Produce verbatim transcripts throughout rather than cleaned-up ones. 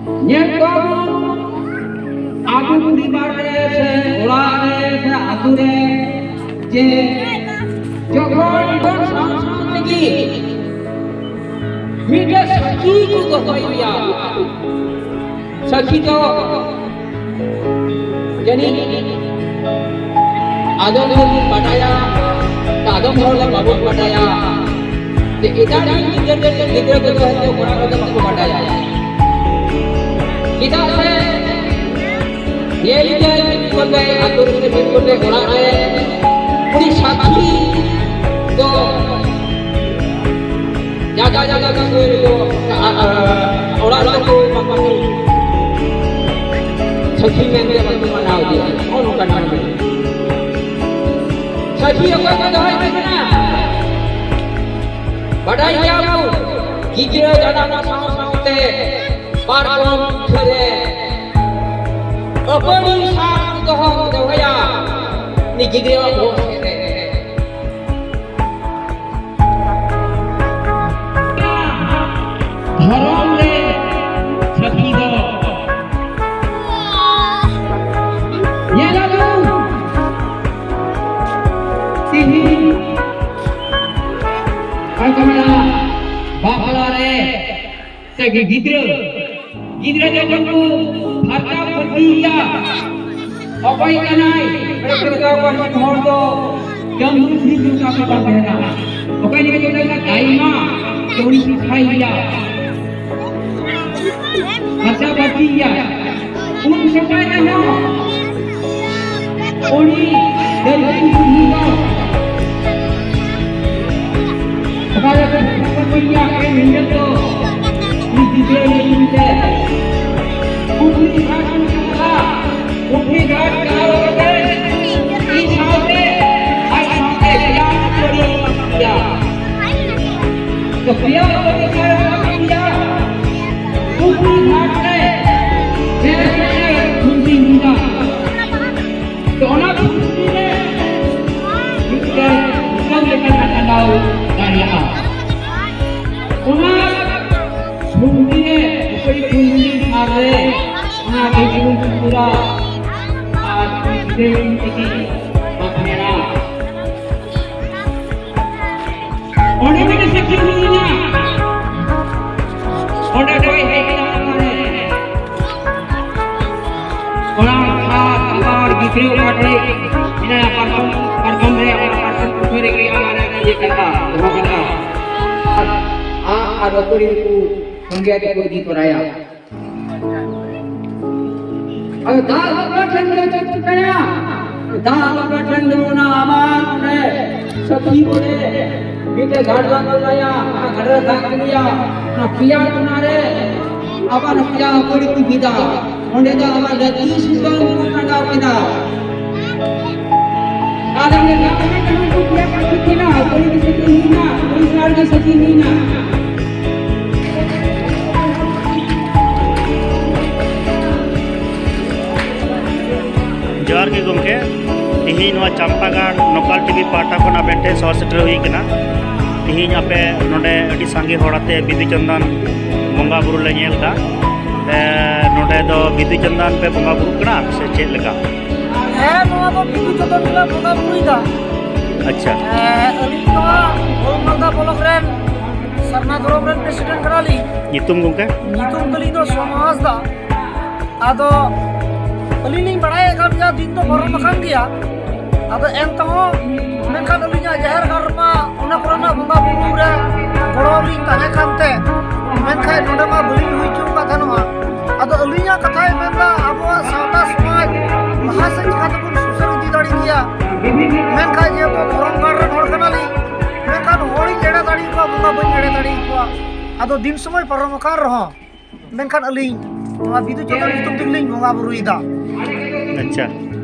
ᱧᱮᱞ ᱠᱚᱣᱟ ᱵᱚᱱ ᱟᱵᱚ ᱯᱚᱨᱤᱵᱟᱨ ᱨᱮ ᱥᱮ ᱚᱲᱟᱜ ᱨᱮ ᱥᱮ ᱟᱹᱛᱩ ᱨᱮ ᱡᱮ ᱡᱚᱠᱷᱚᱱ ᱵᱚᱱ ᱥᱟᱶ ᱥᱟᱶ ᱛᱮᱜᱮ ᱢᱤᱫᱴᱮᱱ ᱥᱟᱹᱠᱷᱤ ᱠᱚ ᱫᱚᱦᱚᱭ ᱜᱮᱭᱟ᱾ ᱥᱟᱹᱠᱷᱤ ᱫᱚ ᱡᱟᱹᱱᱤᱡ ᱟᱫᱚᱢ ᱦᱚᱲ ᱵᱚᱱ ᱵᱟᱰᱟᱭᱟ, ᱟᱫᱚᱢ ᱦᱚᱲ ᱫᱚ ᱵᱟᱵᱚᱱ ᱵᱟᱰᱟᱭᱟ᱾ ᱡᱮ ᱮᱴᱟᱜ ᱨᱮᱱ ᱜᱤᱫᱽᱨᱟᱹ ᱠᱚᱫᱚ ᱦᱚᱭᱛᱳ ᱠᱚᱲᱟ ᱠᱚᱫᱚ ᱵᱟᱠᱚ ᱵᱟᱰᱟᱭᱟ᱾ ᱪᱮᱫᱟᱜ ᱥᱮ ᱧᱮᱞ ᱜᱮᱭᱟᱭ ᱢᱤᱫ ᱠᱚᱛᱮ ᱟᱹᱛᱩ ᱨᱮ ᱢᱤᱫ ᱠᱚᱛᱮ ᱚᱲᱟᱜ ᱨᱮ ᱩᱱᱤ ᱥᱟᱹᱠᱷᱤ ᱫᱚ ᱡᱟᱭᱜᱟ ᱡᱟᱭᱜᱟ ᱫᱚ ᱥᱚᱢᱚᱭ ᱨᱮᱫᱚ ᱚᱲᱟᱜ ᱨᱮᱫᱚ ᱵᱟᱠᱚ ᱥᱟᱹᱠᱷᱤ ᱢᱮᱱᱛᱮ ᱵᱟᱠᱚ ᱢᱟᱱᱟᱣ ᱜᱮᱭᱟ᱾ ᱱᱚᱜᱼᱚ ᱱᱚᱝᱠᱟᱱ ᱠᱟᱹᱢᱤ᱾ ᱥᱟᱹᱠᱷᱤ ᱚᱠᱚᱭ ᱠᱚ ᱫᱚᱦᱚᱭ ᱠᱟᱱᱟ? ᱵᱟᱰᱟᱭ ᱜᱮᱭᱟ ᱵᱚᱱ, ᱜᱤᱫᱽᱨᱟᱹ ᱡᱟᱱᱟᱢ ᱥᱟᱶ ᱥᱟᱶᱛᱮ ᱯᱟᱨᱠᱚᱢ ᱵᱩᱴᱟᱹ ᱨᱮ ᱟᱹᱯᱟᱹᱲᱤ ᱥᱟᱨ ᱠᱚ ᱫᱚᱦᱚ ᱫᱚᱦᱚᱭᱟ ᱩᱱᱤ ᱜᱤᱫᱽᱨᱟᱹᱣᱟᱜ ᱵᱚᱦᱚᱜ ᱥᱮᱫ ᱨᱮ᱾ ᱫᱷᱚᱨᱚᱢ ᱨᱮ ᱥᱟᱹᱠᱷᱤ ᱫᱚ ᱧᱮᱞ ᱟᱵᱚᱱ ᱛᱤᱦᱤᱧ ᱚᱠᱚᱭ ᱠᱚ ᱢᱮᱱᱟ ᱵᱟᱯᱞᱟ ᱨᱮ ᱥᱮ ᱜᱤᱫᱽᱨᱟᱹ, ᱜᱤᱫᱽᱨᱟᱹ ᱡᱚᱠᱷᱚᱱ ᱠᱚ ᱯᱷᱟᱨᱪᱟ ᱯᱷᱟᱹᱨᱪᱤᱭᱮᱭᱟ, ᱚᱠᱚᱭ ᱠᱟᱱᱟᱭ? ᱚᱸᱰᱮ ᱠᱚ ᱢᱮᱛᱟ ᱠᱚᱣᱟ, ᱢᱤᱫ ᱦᱚᱲ ᱫᱚ ᱡᱟᱹᱢᱵᱩ ᱥᱤᱨᱤᱡ ᱫᱚᱨᱠᱟᱨ ᱠᱚ ᱵᱟᱝ ᱛᱟᱦᱮᱱᱟ᱾ ᱚᱠᱚᱭ ᱞᱟᱹᱜᱤᱫ ᱠᱚ ᱢᱮᱛᱟ ᱫᱟᱭᱢᱟ, ᱛᱚ ᱩᱱᱤ ᱥᱤᱠᱷᱟᱭᱮᱭᱟ, ᱯᱷᱟᱨᱪᱟ ᱯᱷᱟᱹᱨᱪᱤᱭᱮᱭᱟ᱾ ᱩᱱ ᱥᱚᱢᱚᱭ ᱨᱮᱦᱚᱸ ᱩᱱᱤ ᱫᱟᱹᱨᱡᱤ ᱵᱩᱰᱷᱤ ᱫᱚ ᱚᱠᱟ ᱞᱮᱠᱟ ᱠᱚ ᱠᱩᱞᱤᱭᱟ, ᱮᱱ ᱦᱤᱞᱳᱜ ᱫᱚ ᱩᱱᱤ ᱜᱤᱫᱽᱨᱟᱹ ᱧᱩᱛᱩᱢ ᱛᱮ ᱯᱩᱠᱷᱨᱤ ᱜᱷᱟᱴ ᱠᱚ ᱪᱟᱞᱟᱜᱼᱟ᱾ ᱯᱩᱠᱷᱨᱤ ᱜᱷᱟᱴ ᱪᱟᱞᱟᱣ ᱠᱟᱛᱮ ᱩᱱᱤ ᱥᱟᱶᱛᱮ ᱟᱡ ᱥᱟᱶᱛᱮ ᱵᱮᱭᱟᱢ ᱠᱚ ᱠᱩᱞᱤᱭᱟ᱾ ᱛᱚ ᱵᱮᱭᱟᱢ ᱠᱚ ᱠᱩᱞᱤᱭᱟ᱾ ᱯᱩᱠᱷᱨᱤ ᱜᱷᱟᱴ ᱨᱮ ᱡᱮ ᱠᱷᱩᱱᱴᱤ ᱧᱩᱨᱟ᱾ ᱛᱚ ᱚᱱᱟ ᱠᱷᱩᱱᱴᱤ ᱨᱮ ᱢᱤᱫᱴᱮᱱ ᱫᱤᱥᱚᱢ ᱞᱮᱠᱟᱱᱟᱜ ᱠᱷᱟᱸᱰᱟᱣ ᱫᱟᱲᱮᱭᱟᱜᱼᱟ᱾ ᱚᱱᱟ ᱠᱷᱩᱱᱴᱤ ᱨᱮ ᱥᱟᱞ ᱨᱮ ᱚᱱᱟ ᱵᱤᱨᱵᱷᱩᱢ ᱛᱨᱤᱯᱩᱨᱟ ᱟᱨ ᱵᱤᱨᱵᱷᱩᱢ ᱛᱮᱜᱮ ᱵᱟᱯᱞᱟ᱾ ᱚᱸᱰᱮ ᱢᱤᱫᱴᱮᱱ ᱥᱟᱹᱠᱷᱤ ᱦᱩᱭ ᱮᱱᱟ᱾ ᱚᱸᱰᱮ ᱦᱚᱭ ᱦᱮᱡ ᱮᱱᱟ ᱢᱟᱱᱮ ᱠᱚᱲᱟ ᱦᱚᱲ ᱥᱟᱶ ᱟᱵᱟᱨ ᱜᱤᱫᱽᱨᱟᱹ ᱚᱲᱟᱜ ᱨᱮ ᱢᱮᱱᱟᱭᱟ, ᱯᱟᱨᱠᱚᱢ, ᱯᱟᱨᱠᱚᱢ ᱨᱮ ᱚᱱᱟ ᱯᱟᱨᱠᱚᱢ ᱵᱩᱴᱟᱹ ᱨᱮᱜᱮ ᱟᱵᱟᱨ ᱤᱭᱟᱹ ᱠᱮᱫᱟ, ᱫᱚᱦᱚ ᱠᱮᱫᱟ᱾ ᱟᱨ, ᱟᱨ ᱟᱹᱛᱩ ᱨᱮᱱ ᱠᱚ ᱥᱚᱸᱜᱮ ᱛᱮᱠᱚ ᱤᱫᱤ ᱛᱚᱨᱟᱭᱟ᱾ ᱟᱫᱚ ᱫᱟᱜ ᱵᱟᱯᱞᱟ ᱴᱷᱮᱱ ᱫᱚ ᱪᱮᱫ ᱪᱤᱠᱟᱹᱭᱟ? ᱫᱟᱜ ᱵᱟᱯᱞᱟ ᱴᱷᱮᱱ ᱫᱚ ᱚᱱᱟ ᱟᱵᱟᱨ ᱚᱸᱰᱮ ᱥᱟᱹᱠᱷᱤ ᱵᱚᱞᱮ ᱢᱤᱫᱴᱮᱡ ᱜᱟᱰᱨᱟ ᱠᱚ ᱞᱟᱭᱟ, ᱚᱱᱟ ᱜᱟᱰᱨᱟ ᱫᱟᱜ ᱠᱚ ᱞᱟᱭᱟ, ᱚᱱᱟ ᱯᱮᱭᱟ ᱠᱚᱱᱟ ᱨᱮ ᱟᱵᱟᱨ ᱯᱮᱭᱟ ᱦᱚᱯᱚᱱ ᱠᱚ ᱵᱤᱫᱟ᱾ ᱚᱸᱰᱮ ᱫᱚ ᱟᱵᱟᱨ ᱞᱟᱹᱛᱤ ᱥᱩᱛᱟᱹᱢ ᱠᱚ ᱴᱟᱸᱜᱟᱣ ᱠᱮᱫᱟ᱾ ᱟᱨ ᱚᱸᱰᱮ ᱫᱟᱜ ᱵᱟᱯᱞᱟ ᱴᱷᱮᱱ ᱫᱚ ᱯᱮᱭᱟ ᱯᱟᱹᱴᱷᱤ ᱠᱤᱱᱟ, ᱚᱠᱚᱭ ᱜᱮ ᱥᱟᱹᱠᱷᱤ ᱦᱩᱭᱱᱟ, ᱚᱠᱚᱭ ᱥᱟᱨ ᱜᱮ ᱥᱟᱹᱠᱷᱤ ᱦᱩᱭᱱᱟ᱾ ᱡᱚᱦᱟᱨ ᱜᱮ ᱜᱚᱢᱠᱮ, ᱛᱮᱦᱮᱧ ᱱᱚᱣᱟ ᱪᱟᱢᱯᱟᱜᱟᱲ ᱱᱚᱠᱟᱞ ᱴᱤᱵᱷᱤ ᱯᱟᱦᱴᱟ ᱠᱷᱚᱱ ᱟᱵᱮᱱ ᱴᱷᱮᱱ ᱥᱚᱦᱚᱨ ᱥᱮᱴᱮᱨ ᱦᱩᱭ ᱠᱟᱱᱟ᱾ ᱛᱮᱦᱮᱧ ᱟᱯᱮ ᱱᱚᱰᱮ ᱟᱹᱰᱤ ᱥᱟᱸᱜᱮ ᱦᱚᱲ ᱟᱛᱮ ᱵᱤᱫᱩ ᱪᱟᱸᱫᱟᱱ ᱵᱚᱸᱜᱟ ᱵᱩᱨᱩ ᱞᱮ ᱧᱮᱞ ᱮᱫᱟ᱾ ᱮ, ᱱᱚᱰᱮ ᱫᱚ ᱵᱤᱫᱩ ᱪᱟᱸᱫᱟᱱ ᱯᱮ ᱵᱚᱸᱜᱟ ᱵᱩᱨᱩᱜ ᱠᱟᱱᱟ ᱥᱮ ᱪᱮᱫ ᱞᱮᱠᱟ? ᱦᱮᱸ, ᱱᱚᱣᱟ ᱫᱚ ᱵᱤᱫᱩ ᱪᱟᱸᱫᱟᱱ ᱜᱮᱞᱮ ᱵᱚᱸᱜᱟ ᱵᱩᱨᱩᱭᱮᱫᱟ᱾ ᱟᱪᱪᱷᱟ᱾ ᱮ, ᱟᱹᱞᱤᱧ ᱱᱚᱣᱟ ᱵᱚᱞᱚᱠ ᱢᱟᱞᱫᱟ ᱵᱞᱚᱠ ᱨᱮᱱ ᱥᱟᱨᱱᱟ ᱫᱷᱚᱨᱚᱢ ᱨᱮᱱ ᱯᱨᱮᱥᱤᱰᱮᱱᱴ ᱠᱟᱱᱟᱞᱤᱧ᱾ ᱧᱩᱛᱩᱢ ᱜᱚᱢᱠᱮ? ᱧᱩᱛᱩᱢ ᱛᱟᱹᱞᱤᱧ ᱫᱚ ᱥᱳᱢᱟ ᱦᱟᱸᱥᱫᱟ᱾ ᱟᱫᱚ ᱟᱹᱞᱤᱧ ᱞᱤᱧ ᱵᱟᱲᱟᱭᱮᱫ ᱠᱟᱱ ᱜᱮᱭᱟ, ᱫᱤᱱ ᱫᱚ ᱯᱟᱨᱚᱢ ᱟᱠᱟᱱ ᱜᱮᱭᱟ᱾ ᱟᱫᱚ ᱮᱱ ᱛᱮᱦᱚᱸ ᱢᱮᱱᱠᱷᱟᱱ ᱟᱹᱞᱤᱧᱟᱜ ᱡᱟᱦᱮᱨ ᱜᱟᱲ ᱨᱮᱢᱟ ᱚᱱᱟ ᱠᱚᱨᱮᱱᱟᱜ ᱵᱚᱸᱜᱟ ᱵᱩᱨᱩ ᱨᱮ ᱜᱚᱲᱚ ᱞᱤᱧ ᱛᱟᱦᱮᱸ ᱠᱟᱱᱛᱮ, ᱢᱮᱱᱠᱷᱟᱱ ᱱᱚᱰᱮ ᱢᱟ ᱵᱟᱹᱞᱤᱧ ᱦᱩᱭ ᱦᱚᱪᱚ ᱟᱠᱟᱫ ᱛᱟᱦᱮᱱᱚᱜᱼᱟ᱾ ᱟᱫᱚ ᱟᱹᱞᱤᱧᱟᱜ ᱠᱟᱛᱷᱟᱭ ᱢᱮᱱᱫᱟ, ᱟᱵᱚᱣᱟᱜ ᱥᱟᱶᱛᱟ ᱥᱚᱢᱟᱡᱽ ᱞᱟᱦᱟ ᱥᱮᱫ ᱪᱤᱠᱟᱹ ᱛᱮᱵᱚᱱ ᱥᱩᱥᱟᱹᱨ ᱤᱫᱤ ᱫᱟᱲᱮ ᱠᱮᱭᱟ? ᱢᱮᱱᱠᱷᱟᱱ ᱡᱮᱦᱮᱛᱩ ᱫᱷᱚᱨᱚᱢ ᱜᱟᱲ ᱨᱮᱱ ᱦᱚᱲ ᱠᱟᱱᱟᱞᱤᱧ, ᱢᱮᱱᱠᱷᱟᱱ ᱦᱚᱲᱤᱧ ᱮᱲᱮ ᱫᱟᱲᱮ ᱟᱠᱚᱣᱟ, ᱵᱚᱸᱜᱟ ᱵᱟᱹᱧ ᱮᱲᱮ ᱫᱟᱲᱮ ᱟᱠᱚᱣᱟ᱾ ᱟᱫᱚ ᱫᱤᱱ ᱥᱚᱢᱚᱭ ᱯᱟᱨᱚᱢ ᱟᱠᱟᱱ ᱨᱮᱦᱚᱸ ᱢᱮᱱᱠᱷᱟᱱ ᱟᱹᱞᱤᱧ ᱱᱚᱣᱟ ᱵᱤᱫᱩ ᱪᱟᱸᱫᱟᱱ ᱧᱩᱛᱩᱢ ᱛᱮᱜᱮᱞᱤᱧ ᱵᱚᱸᱜᱟ ᱵᱩᱨᱩᱭᱮᱫᱟ᱾ ᱟᱪᱪᱷᱟ,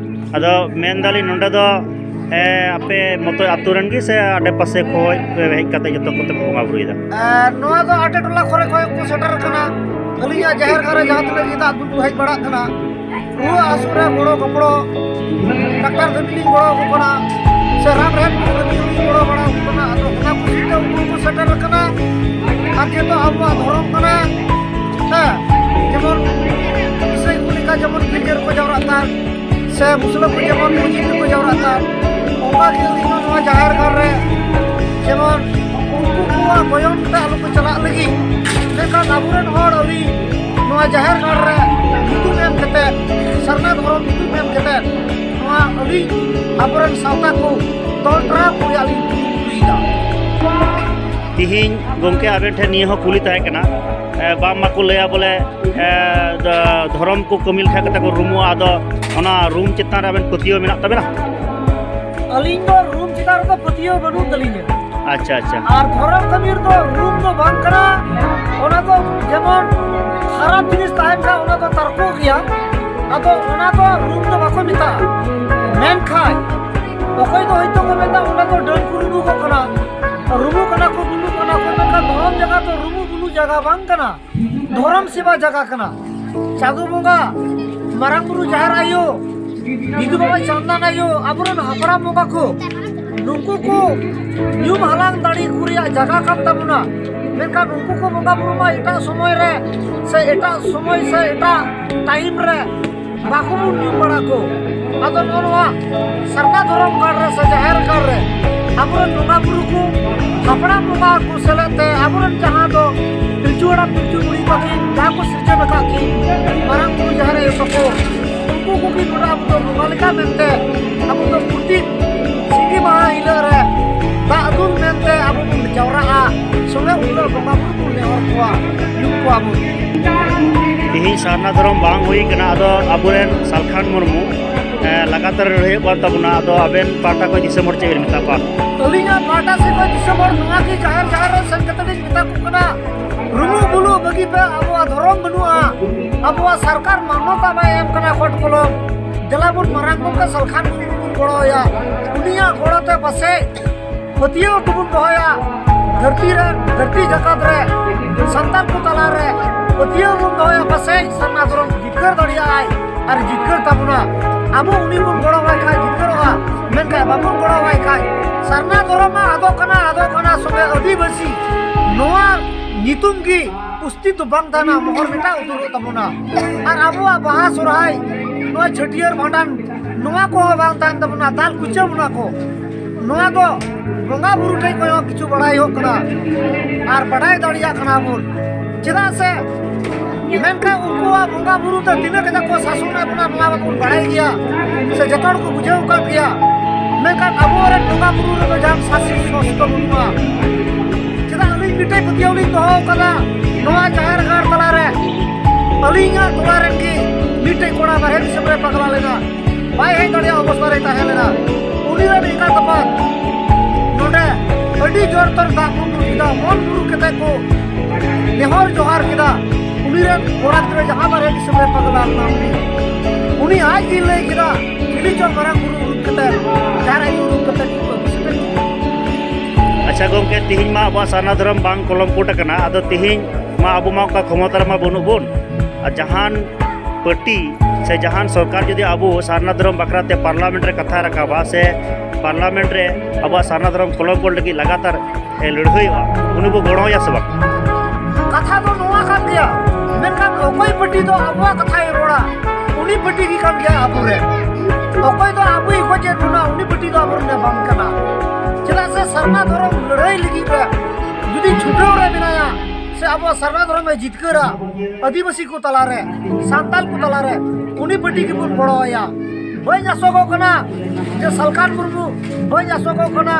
ᱟᱫᱚ ᱢᱮᱱᱫᱟᱞᱤᱧ ᱱᱚᱰᱮ ᱫᱚ, ᱮ, ᱟᱯᱮ ᱢᱚᱛᱚ ᱟᱹᱛᱩ ᱨᱮᱱ ᱜᱮ ᱥᱮ ᱟᱰᱮ ᱯᱟᱥᱮ ᱠᱷᱚᱱ ᱯᱮ ᱦᱮᱡ ᱠᱟᱛᱮ ᱡᱚᱛᱚ ᱠᱚᱛᱮ ᱯᱮ ᱵᱚᱸᱜᱟ ᱵᱩᱨᱩᱭᱮᱫᱟ? ᱟᱨ ᱱᱚᱣᱟ ᱫᱚ ᱟᱰᱮ ᱴᱚᱞᱟ ᱠᱚᱨᱮ ᱠᱷᱚᱱ ᱠᱚ ᱥᱮᱴᱮᱨ ᱟᱠᱟᱱᱟ᱾ ᱟᱹᱞᱤᱧᱟᱜ ᱡᱟᱦᱮᱨ ᱜᱟᱲ ᱨᱮ ᱡᱟᱦᱟᱸ ᱛᱤᱱᱟᱹᱜ ᱜᱮ ᱫᱟᱜ ᱫᱩᱞ ᱠᱚ ᱦᱮᱡ ᱵᱟᱲᱟᱜ ᱠᱟᱱᱟ, ᱨᱩᱣᱟᱹ ᱦᱟᱹᱥᱩ ᱨᱮ ᱜᱚᱲᱚ ᱜᱚᱯᱚᱲᱚ, ᱰᱟᱠᱛᱟᱨ ᱫᱷᱟᱹᱵᱤᱡ ᱞᱤᱧ ᱜᱚᱲᱚ ᱟᱠᱚ ᱠᱟᱱᱟ, ᱥᱮ ᱨᱟᱱ ᱨᱮᱦᱮᱫ ᱠᱚ ᱫᱷᱟᱹᱵᱤᱡ ᱞᱤᱧ ᱜᱚᱲᱚ ᱵᱟᱲᱟ ᱟᱠᱚ ᱠᱟᱱᱟ᱾ ᱟᱫᱚ ᱚᱱᱟ ᱠᱩᱥᱤ ᱛᱮ ᱩᱱᱠᱩ ᱠᱚ ᱥᱮᱴᱮᱨ ᱟᱠᱟᱱᱟ᱾ ᱟᱨ ᱡᱮᱦᱮᱛᱩ ᱟᱵᱚᱣᱟᱜ ᱫᱷᱚᱨᱚᱢ ᱠᱟᱱᱟ, ᱦᱮᱸ, ᱡᱮᱢᱚᱱ ᱤᱥᱟᱹᱭ ᱠᱚ ᱞᱮᱠᱟ ᱡᱮᱢᱚᱱ ᱜᱤᱨᱡᱟᱹ ᱨᱮᱠᱚ ᱡᱟᱣᱨᱟᱜ ᱠᱟᱱ, ᱥᱮ ᱢᱩᱥᱞᱟᱹ ᱠᱚ ᱡᱮᱢᱚᱱ ᱢᱚᱥᱡᱤᱫ ᱨᱮᱠᱚ ᱡᱟᱣᱨᱟᱜ ᱠᱟᱱ, ᱚᱱᱠᱟ ᱜᱮ ᱟᱹᱞᱤᱧ ᱦᱚᱸ ᱱᱚᱣᱟ ᱡᱟᱦᱮᱨ ᱜᱟᱲ ᱨᱮ ᱡᱮᱢᱚᱱ ᱩᱱᱠᱩ ᱠᱚᱣᱟᱜ ᱜᱚᱭᱚᱱ ᱛᱮ ᱟᱞᱚ ᱠᱚ ᱪᱟᱞᱟᱜ ᱞᱟᱹᱜᱤᱫ, ᱢᱮᱱᱠᱷᱟᱱ ᱟᱵᱚᱨᱮᱱ ᱦᱚᱲ ᱟᱹᱞᱤᱧ ᱱᱚᱣᱟ ᱡᱟᱦᱮᱨ ᱜᱟᱲ ᱨᱮ ᱧᱩᱛᱩᱢ ᱮᱢ ᱠᱟᱛᱮᱫ, ᱥᱟᱨᱱᱟ ᱫᱷᱚᱨᱚᱢ ᱧᱩᱛᱩᱢ ᱮᱢ ᱠᱟᱛᱮᱫ, ᱱᱚᱣᱟ ᱟᱹᱞᱤᱧ ᱟᱵᱚᱨᱮᱱ ᱥᱟᱶᱛᱟ ᱠᱚ ᱛᱚᱞ ᱰᱟᱨᱦᱟᱣ ᱠᱚ ᱨᱮᱭᱟᱜ ᱞᱤᱧ ᱠᱩᱨᱩᱢᱩᱴᱩᱭᱮᱫᱟ᱾ ᱛᱤᱦᱤᱧ ᱜᱚᱢᱠᱮ ᱟᱵᱮᱱ ᱴᱷᱮᱱ ᱱᱤᱭᱟᱹ ᱦᱚᱸ ᱠᱩᱞᱤ ᱛᱟᱦᱮᱸ ᱠᱟᱱᱟ, ᱮ, ᱵᱟᱝ ᱢᱟᱠᱚ ᱞᱟᱹᱭᱟ ᱵᱚᱞᱮ, ᱮ, ᱫᱚ-, ᱫᱷᱚᱨᱚᱢ ᱠᱚ ᱠᱟᱹᱢᱤ ᱞᱮᱠᱷᱟᱱ ᱠᱟᱛᱮ ᱠᱚ ᱨᱩᱢᱩᱜᱼᱟ, ᱟᱫᱚ ᱚᱱᱟ ᱨᱩᱢ ᱪᱮᱛᱟᱱ ᱨᱮ ᱟᱵᱮᱱ ᱯᱟᱹᱛᱭᱟᱹᱣ ᱢᱮᱱᱟᱜ ᱛᱟᱵᱮᱱᱟ? ᱟᱹᱞᱤᱧ ᱫᱚ ᱨᱩᱢ ᱪᱮᱛᱟᱱ ᱨᱮᱫᱚ ᱯᱟᱹᱛᱭᱟᱹᱣ ᱵᱟᱹᱱᱩᱜ ᱛᱟᱹᱞᱤᱧᱟ᱾ ᱟᱪᱪᱷᱟ, ᱟᱪᱪᱷᱟ᱾ ᱟᱨ ᱫᱷᱚᱨᱚᱢ ᱠᱟᱹᱢᱤ ᱨᱮᱫᱚ ᱨᱩᱢ ᱫᱚ ᱵᱟᱝ ᱠᱟᱱᱟ, ᱚᱱᱟ ᱫᱚ ᱡᱮᱢᱚᱱ ᱠᱷᱟᱨᱟᱯ ᱡᱤᱱᱤᱥ ᱛᱟᱦᱮᱱ ᱠᱷᱟᱱ ᱚᱱᱟ ᱫᱚ ᱛᱟᱨᱠᱚ ᱜᱮᱭᱟ, ᱟᱫᱚ ᱚᱱᱟ ᱫᱚ ᱨᱩᱢ ᱫᱚ ᱵᱟᱠᱚ ᱢᱮᱛᱟᱜᱼᱟ᱾ ᱢᱮᱱᱠᱷᱟᱱ ᱚᱠᱚᱭ ᱫᱚ ᱦᱚᱭᱛᱳ ᱠᱚ ᱢᱮᱱᱫᱟ ᱚᱱᱟ ᱫᱚ ᱰᱟᱹᱱ ᱠᱚ ᱨᱩᱢᱩᱜᱚᱜ ᱠᱟᱱᱟ, ᱨᱩᱢᱩᱜ ᱠᱟᱱᱟ ᱠᱚ, ᱵᱩᱞᱩᱜ ᱠᱟᱱᱟ ᱠᱚ, ᱢᱮᱱᱠᱷᱟᱱ ᱫᱷᱚᱨᱚᱢ ᱡᱟᱭᱜᱟ ᱫᱚ ᱨᱩᱢᱩᱜ ᱵᱩᱞᱩᱜ ᱡᱟᱭᱜᱟ ᱵᱟᱝ ᱠᱟᱱᱟ᱾ ᱫᱷᱚᱨᱚᱢ ᱥᱮᱵᱟ ᱡᱟᱭᱜᱟ ᱠᱟᱱᱟ᱾ ᱪᱟᱸᱫᱚ ᱵᱚᱸᱜᱟ, ᱢᱟᱨᱟᱝ ᱵᱩᱨᱩ, ᱡᱟᱦᱮᱨ ᱟᱭᱳ, ᱵᱤᱫᱩ ᱵᱟᱵᱟ, ᱪᱟᱸᱫᱟᱱ ᱟᱭᱳ, ᱟᱵᱚᱨᱮᱱ ᱦᱟᱯᱲᱟᱢ ᱵᱚᱸᱜᱟ ᱠᱚ, ᱱᱩᱠᱩ ᱠᱚ ᱧᱩᱢ ᱦᱟᱞᱟᱝ ᱫᱟᱲᱮ ᱠᱚ ᱨᱮᱭᱟᱜ ᱡᱟᱭᱜᱟ ᱠᱟᱱ ᱛᱟᱵᱚᱱᱟ᱾ ᱢᱮᱱᱠᱷᱟᱱ ᱩᱱᱠᱩ ᱠᱚ ᱵᱚᱸᱜᱟ ᱵᱩᱨᱩ ᱢᱟ ᱮᱴᱟᱜ ᱥᱚᱢᱚᱭ ᱨᱮ ᱥᱮ ᱮᱴᱟᱜ ᱥᱚᱢᱚᱭ ᱥᱮ ᱮᱴᱟᱜ ᱴᱟᱭᱤᱢ ᱨᱮ ᱵᱟᱠᱚ ᱵᱚᱱ ᱧᱩᱢ ᱵᱟᱲᱟ ᱠᱚ᱾ ᱟᱫᱚ ᱱᱚᱜᱼᱚ ᱱᱚᱣᱟ ᱥᱟᱨᱱᱟ ᱫᱷᱚᱨᱚᱢ ᱜᱟᱲ ᱨᱮ ᱥᱮ ᱡᱟᱦᱮᱨ ᱜᱟᱲ ᱨᱮ ᱟᱵᱚᱨᱮᱱ ᱵᱚᱸᱜᱟ ᱵᱩᱨᱩ ᱠᱚ, ᱦᱟᱯᱲᱟᱢ ᱵᱚᱸᱜᱟ ᱠᱚ ᱥᱮᱞᱮᱫ ᱛᱮ ᱟᱵᱚᱨᱮᱱ ᱡᱟᱦᱟᱸ ᱫᱚ ᱯᱤᱞᱪᱩ ᱦᱟᱲᱟᱢ ᱯᱤᱞᱪᱩ ᱵᱩᱲᱦᱤ ᱛᱟᱹᱠᱤᱱ ᱡᱟᱦᱟᱸ ᱠᱚ ᱥᱤᱨᱡᱚᱱ ᱟᱠᱟᱫ ᱠᱤᱱ, ᱢᱟᱨᱟᱝ ᱵᱩᱨᱩ, ᱡᱟᱦᱮᱨ ᱟᱭᱳ ᱛᱟᱠᱚ, ᱩᱱᱠᱩ ᱠᱚᱜᱮ ᱱᱚᱰᱮ ᱟᱵᱚ ᱫᱚ ᱵᱚᱸᱜᱟ ᱞᱮᱠᱟ ᱢᱮᱱᱛᱮ ᱟᱵᱚ ᱫᱚ ᱯᱨᱚᱛᱤ ᱥᱤᱸᱜᱤ ᱢᱟᱦᱟ ᱦᱤᱞᱳᱜ ᱨᱮ ᱫᱟᱜ ᱫᱩᱞ ᱢᱮᱱᱛᱮ ᱟᱵᱚ ᱵᱚᱱ ᱡᱟᱣᱨᱟᱜᱼᱟ᱾ ᱥᱚᱸᱜᱮ ᱩᱱ ᱦᱤᱞᱳᱜ ᱵᱚᱸᱜᱟ ᱵᱩᱨᱩ ᱵᱚᱱ ᱱᱮᱦᱚᱨ ᱠᱚᱣᱟ, ᱧᱩᱢ ᱠᱚᱣᱟ ᱵᱚᱱ᱾ ᱛᱤᱦᱤᱧ ᱥᱟᱨᱱᱟ ᱫᱷᱚᱨᱚᱢ ᱵᱟᱝ ᱦᱩᱭ ᱠᱟᱱᱟ, ᱟᱫᱚ ᱟᱵᱚᱨᱮᱱ ᱥᱟᱞᱠᱷᱟᱱ ᱢᱩᱨᱢᱩ, ᱮ, ᱞᱟᱜᱟᱛᱟᱨ ᱞᱟᱹᱲᱦᱟᱹᱭᱚᱜ ᱠᱟᱱ ᱛᱟᱵᱚᱱᱟ, ᱟᱫᱚ ᱟᱵᱮᱱ ᱯᱟᱦᱴᱟ ᱠᱷᱚᱱ ᱫᱤᱥᱚᱢ ᱦᱚᱲ ᱪᱮᱫ ᱵᱮᱱ ᱢᱮᱛᱟ ᱠᱚᱣᱟ? ᱟᱹᱞᱤᱧᱟᱜ ᱯᱟᱦᱴᱟ ᱥᱮᱫ ᱠᱷᱚᱱ ᱫᱤᱥᱚᱢ ᱦᱚᱲ ᱱᱚᱣᱟ ᱜᱮ ᱡᱟᱦᱮᱨ ᱡᱟᱦᱮᱨ ᱨᱮ ᱥᱮᱱ ᱠᱟᱛᱮ ᱞᱤᱧ ᱢᱮᱛᱟ ᱠᱚ ᱠᱟᱱᱟ, ᱨᱩᱢᱩᱜ ᱵᱩᱞᱩᱜ ᱵᱟᱹᱜᱤ ᱯᱮ, ᱟᱵᱚᱣᱟᱜ ᱫᱷᱚᱨᱚᱢ ᱵᱟᱹᱱᱩᱜᱼᱟ, ᱟᱵᱚᱣᱟᱜ ᱥᱚᱨᱠᱟᱨ ᱢᱟᱱᱚᱛᱟ ᱵᱟᱭ ᱮᱢ ᱠᱟᱱᱟ ᱠᱷᱚᱴ ᱠᱚᱞᱚᱢ᱾ ᱫᱮᱞᱟ ᱵᱚᱱ ᱢᱟᱨᱟᱝ ᱜᱚᱢᱠᱮ ᱥᱟᱞᱠᱷᱟᱱ ᱢᱩᱨᱢᱩ ᱵᱚᱱ ᱜᱚᱲᱚ ᱟᱭᱟ, ᱩᱱᱤᱭᱟᱜ ᱜᱚᱲᱚ ᱛᱮ ᱯᱟᱥᱮᱡ ᱯᱟᱹᱛᱭᱟᱹᱣ ᱠᱚᱵᱚᱱ ᱫᱚᱦᱚᱭᱟ᱾ ᱫᱷᱟᱹᱨᱛᱤ ᱨᱮ, ᱫᱷᱟᱹᱨᱛᱤ ᱡᱟᱠᱟᱛ ᱨᱮ, ᱥᱟᱱᱛᱟᱲ ᱠᱚ ᱛᱟᱞᱟ ᱨᱮ ᱯᱟᱹᱛᱭᱟᱹᱣ ᱵᱚᱱ ᱫᱚᱦᱚᱭᱟ, ᱯᱟᱥᱮᱡ ᱥᱟᱨᱱᱟ ᱫᱷᱚᱨᱚᱢ ᱡᱤᱛᱠᱟᱹᱨ ᱫᱟᱲᱮᱭᱟᱜᱼᱟᱭ ᱟᱨ ᱡᱤᱛᱠᱟᱹᱨ ᱛᱟᱵᱚᱱᱟ᱾ ᱟᱵᱚ ᱩᱱᱤ ᱵᱚᱱ ᱜᱚᱲᱚ ᱟᱭ ᱠᱷᱟᱱ ᱡᱤᱛᱠᱟᱹᱨᱚᱜᱼᱟ, ᱢᱮᱱᱠᱷᱟᱱ ᱵᱟᱵᱚᱱ ᱜᱚᱲᱚ ᱟᱭ ᱠᱷᱟᱱ ᱥᱟᱨᱱᱟ ᱫᱷᱚᱨᱚᱢ ᱢᱟ ᱟᱫᱚᱜ ᱠᱟᱱᱟ, ᱟᱫᱚᱜ ᱠᱟᱱᱟ, ᱥᱚᱸᱜᱮ ᱟᱹᱫᱤᱵᱟᱹᱥᱤ ᱱᱚᱣᱟ ᱧᱩᱛᱩᱢ ᱜᱮ ᱩᱥᱛᱤᱛ ᱫᱚ ᱵᱟᱝ ᱛᱟᱦᱮᱱᱟ, ᱢᱚᱦᱚᱨ ᱢᱮᱴᱟᱣ ᱩᱛᱟᱹᱨᱚᱜ ᱛᱟᱵᱚᱱᱟ᱾ ᱟᱨ ᱟᱵᱚᱣᱟᱜ ᱵᱟᱦᱟ ᱥᱚᱨᱦᱟᱭ, ᱱᱚᱣᱟ ᱪᱷᱟᱹᱴᱭᱟᱹᱨ ᱵᱷᱟᱸᱰᱟᱱ, ᱱᱚᱣᱟ ᱠᱚᱦᱚᱸ ᱵᱟᱝ ᱛᱟᱦᱮᱱ ᱛᱟᱵᱚᱱᱟ, ᱫᱟᱞ ᱠᱩᱪᱟᱹ ᱵᱚᱱᱟ ᱠᱚ᱾ ᱱᱚᱣᱟ ᱫᱚ ᱵᱚᱸᱜᱟ ᱵᱩᱨᱩ ᱴᱷᱮᱱ ᱠᱷᱚᱱ ᱦᱚᱸ ᱠᱤᱪᱷᱩ ᱵᱟᱲᱟᱭᱚᱜ ᱠᱟᱱᱟ ᱟᱨ ᱵᱟᱰᱟᱭ ᱫᱟᱲᱮᱭᱟᱜ ᱠᱟᱱᱟ ᱵᱚᱱ᱾ ᱪᱮᱫᱟᱜ ᱥᱮ ᱢᱮᱱᱠᱷᱟᱱ ᱩᱱᱠᱩᱣᱟᱜ ᱵᱚᱸᱜᱟ ᱵᱩᱨᱩ ᱛᱮ ᱛᱤᱱᱟᱹᱜ ᱠᱟᱡᱟᱠ ᱠᱚ ᱥᱟᱥᱚᱱᱮᱫ ᱵᱚᱱᱟ, ᱱᱚᱣᱟ ᱢᱟᱵᱚᱱ ᱵᱟᱲᱟᱭ ᱜᱮᱭᱟ, ᱥᱮ ᱡᱚᱛᱚ ᱦᱚᱲ ᱠᱚ ᱵᱩᱡᱷᱟᱹᱣ ᱟᱠᱟᱫ ᱜᱮᱭᱟ᱾ ᱢᱮᱱᱠᱷᱟᱱ ᱟᱵᱚᱨᱮᱱ ᱵᱚᱸᱜᱟ ᱵᱩᱨᱩ ᱨᱮᱫᱚ ᱡᱟᱦᱟᱱ ᱥᱟᱥᱤ ᱥᱚᱥᱛᱚ ᱵᱟᱹᱱᱩᱜᱼᱟ᱾ ᱪᱮᱫᱟᱜ ᱟᱹᱞᱤᱧ ᱢᱤᱫᱴᱮᱡ ᱯᱟᱹᱛᱭᱟᱹᱣ ᱞᱤᱧ ᱫᱚᱦᱚ ᱟᱠᱟᱫᱟ, ᱱᱚᱣᱟ ᱡᱟᱦᱮᱨ ᱜᱟᱲ ᱛᱟᱞᱟᱨᱮ ᱟᱹᱞᱤᱧᱟᱜ ᱴᱚᱞᱟ ᱨᱮᱱ ᱜᱮ ᱢᱤᱫᱴᱮᱡ ᱠᱚᱲᱟ ᱵᱟᱨᱦᱮ ᱫᱤᱥᱚᱢ ᱨᱮ ᱯᱟᱜᱽᱞᱟ ᱞᱮᱱᱟ, ᱵᱟᱭ ᱦᱮᱡ ᱫᱟᱲᱮᱭᱟᱜᱼᱟ ᱚᱵᱚᱥᱛᱟ ᱨᱮ ᱛᱟᱦᱮᱸ ᱞᱮᱱᱟ᱾ ᱩᱱᱤ ᱨᱮᱱ ᱮᱸᱜᱟᱛ ᱟᱯᱟᱛ ᱱᱚᱰᱮ ᱟᱹᱰᱤ ᱡᱳᱨ ᱛᱚᱨ ᱫᱟᱜ ᱠᱚ ᱠᱮᱫᱟ, ᱢᱚᱱ ᱢᱩᱨᱩᱠ ᱠᱟᱛᱮ ᱠᱚ ᱱᱮᱦᱚᱨ ᱡᱚᱦᱟᱨ ᱠᱮᱫᱟ᱾ ᱩᱱᱤ ᱨᱮᱱ ᱠᱚᱲᱟ ᱜᱤᱫᱽᱨᱟᱹ ᱡᱟᱦᱟᱸ ᱵᱟᱨᱦᱮ ᱫᱤᱥᱚᱢ ᱨᱮ ᱯᱟᱜᱽᱞᱟ ᱞᱮᱱᱟ, ᱩᱱᱤ, ᱩᱱᱤ ᱟᱡ ᱜᱮ ᱞᱟᱹᱭ ᱠᱮᱫᱟ, ᱪᱤᱞᱤ ᱪᱚ ᱢᱟᱨᱟᱝ ᱵᱩᱨᱩ ᱩᱨᱩᱢ ᱠᱟᱛᱮ, ᱡᱟᱦᱟᱸ ᱨᱮ ᱩᱨᱩᱢ ᱠᱟᱛᱮ ᱠᱚ ᱟᱹᱜᱩ ᱥᱮᱴᱮᱨ ᱠᱮᱫᱟ᱾ ᱟᱪᱪᱷᱟ ᱜᱚᱢᱠᱮ, ᱛᱤᱦᱤᱧ ᱢᱟ ᱟᱵᱚᱣᱟᱜ ᱥᱟᱨᱱᱟ ᱫᱷᱚᱨᱚᱢ ᱵᱟᱝ ᱠᱚᱞᱚᱢ ᱠᱳᱰ ᱟᱠᱟᱱᱟ, ᱟᱫᱚ ᱛᱤᱦᱤᱧ ᱢᱟ ᱟᱵᱚ ᱢᱟ ᱚᱱᱠᱟ ᱠᱷᱚᱢᱚᱛᱟ ᱨᱮᱢᱟ ᱵᱟᱹᱱᱩᱜ ᱵᱚᱱ, ᱟᱨ ᱡᱟᱦᱟᱱ ᱯᱟᱨᱴᱤ ᱥᱮ ᱡᱟᱦᱟᱱ ᱥᱚᱨᱠᱟᱨ ᱡᱩᱫᱤ ᱟᱵᱚ ᱥᱟᱨᱱᱟ ᱫᱷᱚᱨᱚᱢ ᱵᱟᱠᱷᱨᱟ ᱛᱮ ᱯᱟᱨᱞᱟᱢᱮᱱᱴ ᱨᱮ ᱠᱟᱛᱷᱟ ᱨᱟᱠᱟᱵᱟ ᱥᱮ ᱯᱟᱨᱞᱟᱢᱮᱱᱴ ᱨᱮ ᱟᱵᱚᱣᱟᱜ ᱥᱟᱨᱱᱟ ᱫᱷᱚᱨᱚᱢ ᱠᱚᱞᱚᱢ ᱠᱳᱰ ᱞᱟᱹᱜᱤᱫ ᱞᱟᱜᱟᱛᱟᱨ ᱮ ᱞᱟᱹᱲᱦᱟᱹᱭᱚᱜᱼᱟ, ᱩᱱᱤ ᱵᱚ ᱜᱚᱲᱚᱣᱟᱭᱟ ᱥᱮ ᱵᱟᱝ? ᱠᱟᱛᱷᱟ ᱫᱚ ᱱᱚᱣᱟ ᱠᱟᱱ ᱜᱮᱭᱟ, ᱢᱮᱱᱠᱷᱟᱱ ᱚᱠᱚᱭ ᱯᱟᱨᱴᱤ ᱫᱚ ᱟᱵᱚᱣᱟᱜ ᱠᱟᱛᱷᱟᱭ ᱨᱚᱲᱟ, ᱩᱱᱤ ᱯᱟᱨᱴᱤ ᱜᱮ ᱠᱟᱱ ᱜᱮᱭᱟ ᱟᱵᱚᱨᱮᱱ᱾ ᱚᱠᱚᱭ ᱫᱚ ᱟᱵᱚᱭ ᱜᱚᱡᱮᱫ ᱵᱚᱱᱟ, ᱩᱱᱤ ᱯᱟᱨᱴᱤ ᱫᱚ ᱟᱵᱚᱨᱮᱱ ᱵᱟᱝ ᱠᱟᱱᱟ᱾ ᱪᱮᱫᱟᱜ ᱥᱮ ᱥᱟᱨᱱᱟ ᱫᱷᱚᱨᱚᱢ ᱞᱟᱹᱲᱦᱟᱹᱭ ᱞᱟᱹᱜᱤᱫ ᱨᱮ ᱡᱩᱫᱤ ᱪᱷᱩᱴᱟᱹᱣ ᱨᱮ ᱢᱮᱱᱟᱭᱟ, ᱥᱮ ᱟᱵᱚᱣᱟᱜ ᱥᱟᱨᱱᱟ ᱫᱷᱚᱨᱚᱢ ᱮ ᱡᱤᱛᱠᱟᱹᱨᱟ ᱟᱹᱫᱤᱵᱟᱹᱥᱤ ᱠᱚ ᱛᱟᱞᱟᱨᱮ, ᱥᱟᱱᱛᱟᱲ ᱠᱚ ᱛᱟᱞᱟᱨᱮ, ᱩᱱᱤ ᱯᱟᱹᱴᱤ ᱜᱮᱵᱚᱱ ᱜᱚᱲᱚ ᱟᱭᱟ᱾ ᱵᱟᱹᱧ ᱟᱥᱚᱜᱚᱜ ᱠᱟᱱᱟ ᱡᱮ ᱥᱟᱞᱠᱷᱟᱱ ᱢᱩᱨᱢᱩ, ᱵᱟᱹᱧ ᱟᱥᱚᱜᱚᱜ ᱠᱟᱱᱟ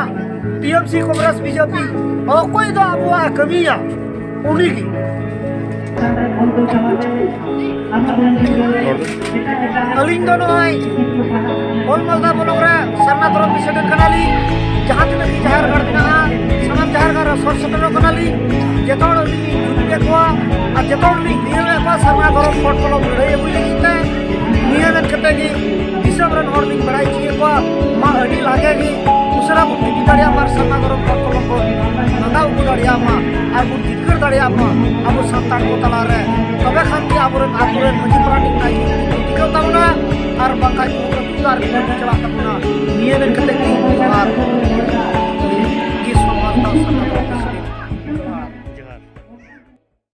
ᱴᱤ ᱮᱢ ᱥᱤ, ᱠᱚᱝᱜᱨᱮᱥ, ᱵᱤ ᱡᱮ ᱯᱤ, ᱚᱠᱚᱭ ᱫᱚ ᱟᱵᱚᱣᱟᱜ ᱮ ᱠᱟᱹᱢᱤᱭᱟ ᱩᱱᱤ ᱜᱮ᱾ ᱟᱹᱞᱤᱧ ᱫᱚ ᱱᱚᱜᱼᱚᱭ ᱚᱞ ᱢᱟᱞᱫᱟ ᱵᱞᱚᱠ ᱨᱮ ᱥᱟᱨᱱᱟ ᱫᱷᱚᱨᱚᱢ ᱯᱨᱮᱥᱤᱰᱮᱱᱴ ᱠᱟᱱᱟᱞᱤᱧ᱾ ᱡᱟᱦᱟᱸ ᱛᱤᱱᱟᱹᱜ ᱜᱮ ᱡᱟᱦᱮᱨ ᱜᱟᱲ ᱢᱮᱱᱟᱜᱼᱟ, ᱥᱟᱱᱟᱢ ᱡᱟᱦᱮᱨ ᱜᱟᱲ ᱨᱮ ᱥᱚᱨ ᱥᱮᱴᱮᱨᱚᱜ ᱠᱟᱱᱟᱞᱤᱧ᱾ ᱡᱚᱛᱚ ᱦᱚᱲ ᱟᱹᱞᱤᱧ ᱞᱤᱧ ᱡᱩᱴᱤᱡ ᱠᱚᱣᱟ ᱟᱨ ᱡᱚᱛᱚ ᱦᱚᱲ ᱞᱤᱧ ᱱᱤᱭᱟᱹᱣᱮᱫ ᱠᱚᱣᱟ ᱥᱟᱨᱱᱟ ᱫᱷᱚᱨᱚᱢ ᱠᱳᱰ ᱠᱚᱞᱚᱢ ᱞᱟᱹᱲᱦᱟᱹᱭ ᱟᱹᱜᱩᱭ ᱞᱟᱹᱜᱤᱫ ᱛᱮ᱾ ᱱᱤᱭᱟᱹ ᱢᱮᱱ ᱠᱟᱛᱮ ᱜᱮ ᱫᱤᱥᱚᱢ ᱨᱮᱱ ᱦᱚᱲ ᱞᱤᱧ ᱵᱟᱲᱟᱭ ᱦᱚᱪᱚᱭᱮᱫ ᱠᱚᱣᱟ, ᱢᱟ ᱟᱹᱰᱤ ᱞᱟᱜᱮ ᱜᱮ ᱩᱥᱟᱹᱨᱟ ᱵᱚᱱ ᱤᱫᱤ ᱫᱟᱲᱮᱭᱟᱜ ᱢᱟ ᱟᱨ ᱥᱟᱨᱱᱟ ᱫᱷᱚᱨᱚᱢ ᱠᱳᱰ ᱠᱚᱞᱚᱢ ᱵᱚᱱ ᱢᱟᱸᱜᱟᱣ ᱟᱹᱜᱩ ᱫᱟᱲᱮᱭᱟᱜ ᱢᱟ ᱟᱨ ᱵᱚᱱ ᱡᱤᱛᱠᱟᱹᱨ ᱫᱟᱲᱮᱭᱟᱜ ᱢᱟ ᱟᱵᱚ ᱥᱟᱱᱛᱟᱲ ᱠᱚ ᱛᱟᱞᱟᱨᱮ᱾ ᱛᱚᱵᱮ ᱠᱷᱟᱱ ᱜᱮ ᱟᱵᱚᱨᱮᱱ ᱟᱛᱳ ᱨᱮᱱ ᱢᱟᱹᱡᱷᱤ ᱯᱟᱨᱟᱱᱤᱠ ᱱᱟᱭᱠᱮ ᱠᱚ ᱴᱤᱠᱟᱹᱣ ᱛᱟᱵᱚᱱᱟ ᱟᱨ ᱵᱟᱝᱠᱷᱟᱱ ᱠᱚ ᱟᱹᱛᱩ ᱟᱨ ᱠᱚ ᱪᱟᱞᱟᱜ ᱛᱟᱵᱚᱱᱟ᱾ ᱱᱤᱭᱟᱹ ᱢᱮᱱ ᱠᱟᱛᱮ ᱜᱮ ᱡᱚᱦᱟᱨ᱾ ᱜᱮ ᱥᱚᱢᱟᱡᱽ ᱫᱚ ᱥᱟᱱᱛᱟᱲ